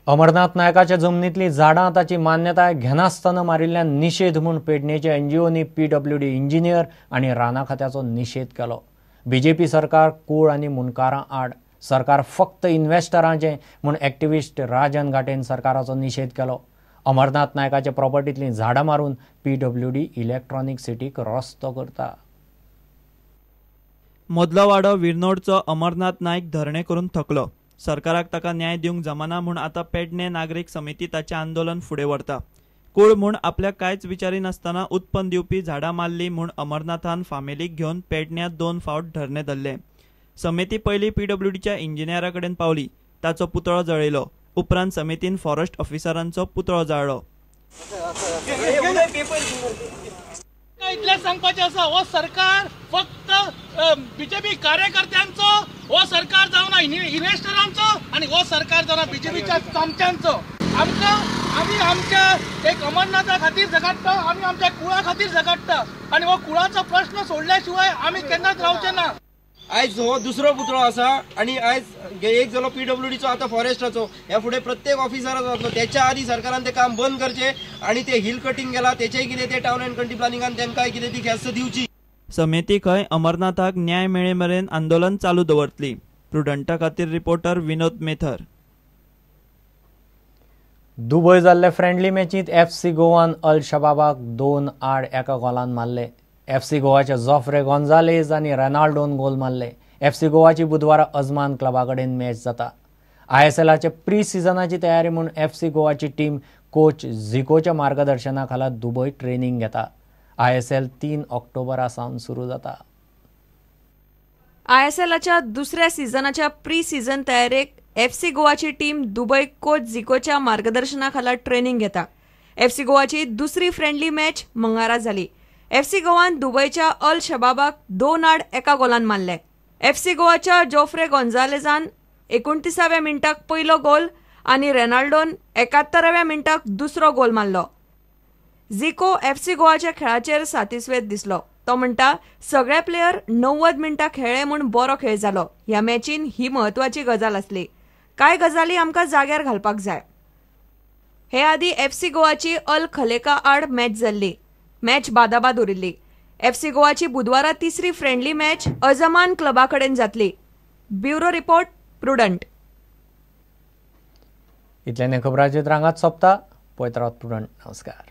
अमरनाथ नायकाच्या जमनीतली झाडां ताची मान्यताय घेनासतना मारिल्ल्यान निशेध म्हूण पेडणेच्या एनजीओनी पीडब्ल्यूडी इंजिनियर आनी राना खात्याचो निशेध केलो. बीजेपी सरकार कूळ आनी मुंडकारां आड, सरकार फक्त इन्व्हेस्टरांचें म्हूण एक्टिविस्ट राजन घाटेन सरकाराचो निशेध केलो. अमरनाथ नायकाच्या प्रॉपर्टींतलीं झाडां मारून पीडब्ल्यूडी इलेक्ट्रॉनिक सिटीक रस्तो करता. मदलो वाडो विरनोडचो अमरनाथ नायक धरणे करून थकलो. सरकाराक ताका न्याय दिवंक जमाना म्हूण आतां पेडणे नागरीक समिती ताचें आंदोलन फुडें व्हरता. कूळ म्हूण आपल्याक कांयच विचारी नासतना उत्पन्न दिवपी झाडां मारली म्हूण अमरनाथान फामिलीक घेवन पेडण्यां 2 फावट धरणे धरले. समिती पयलीं पीडब्ल्यूडीच्या इंजिनियरा कडेन पावली, ताचो पुतळो जळयलो. उपरांत समितीन फॉरेस्ट ऑफिसरांचो पुतळो जाळ्ळो. इतलें सांगपाचें आसा, हो सरकार फक्त बीजेपी कार्यकर्त्यांचो, हो सरकार जावना इन्व्हेस्टरांचो आनी हो सरकार जावना बीजेपीच्या चमच्यांचो. आमकां आमी आमच्या एक अमरनाथा खातीर झगडटा, आमी आमच्या कुळा खातीर झगडटा आनी हो कुळाचो प्रश्न सोडल्या शिवाय आमी केन्नाच रावचे ना. आयज हो दुसरो पुतळो आसा आनी आयज एक जालो पीडब्ल्यूडीचो, आतां फॉरेस्टाचो. ह्या फुडें प्रत्येक ऑफिसराचो जातलो. त्याच्या आदी सरकारान ते काम बंद करचें आनी ते हिल कटिंग केला तेचेय कितें ते टावन अँड कंट्री प्लॅनिंगान तांकांय कितें ती ख्यास्त दिवची. समिती खंय अमरनाथाक न्याय मेळे मेरेन आंदोलन चालू दवरतली. प्रुडंटा खातीर रिपोर्टर विनोद मेथर. दुबय जाल्ले फ्रेंडली मॅचींत एफसी गोवान अल शबाबाक 2-1 गोलान मारले. एफसी गोवाचे जोफ्रे गोंजालेज आनी रेनाल्डोन गोल मारले. एफसी गोवाची बुधवारा अजमान क्लबा कडेन मॅच जाता. आयएसएलाचे प्री सिजनाची तयारी म्हूण एफसी गोवाची टीम कोच झिकोच्या मार्गदर्शना खाला दुबय ट्रेनिंग घेता. आयएसएल 3 ऑक्टोबरा सावन सुरू जाता. आयएसएलाच्या दुसऱ्या सिजनाच्या प्री सिजन तयारेक एफसी गोवाची टीम दुबय कोच झिकोच्या मार्गदर्शना खाला ट्रेनिंग घेता. एफसी गोवाची दुसरी फ्रेंडली मॅच मंगळारा जाली. एफसी गोवान दुबयच्या अल शबाबाक 2-1 गोलान मारले. एफसी गोवाच्या जोफ्रे गोंजालेजान 29व्या मिनटाक पयलो गोल आनी रेनाल्डोन 71व्या मिनटाक दुसरो गोल मारलो. झिको एफसी गोवाच्या खेळाचेर सातिस्वेद दिसलो. तो म्हणटा, सगळे प्लेयर 90 मिनटां खेळ्ळे म्हूण बरो खेळ जालो. ह्या मॅचीन ही म्हत्वाची गजाल आसली. कांय गजाली आमकां जाग्यार घालपाक जाय. हे आदीं एफसी गोवाची अल खलेका आड मॅच जाल्ली. मॅच बादाबाद उरिल्ली. एफसी गोवाची बुधवारा तिसरी फ्रेंडली मॅच अजमान क्लबा कडेन जातली. Bureau report, Prudent. इतल्यान खबरांचे रांगात सोंपता. पळयत रावात प्रुडंट. नमस्कार.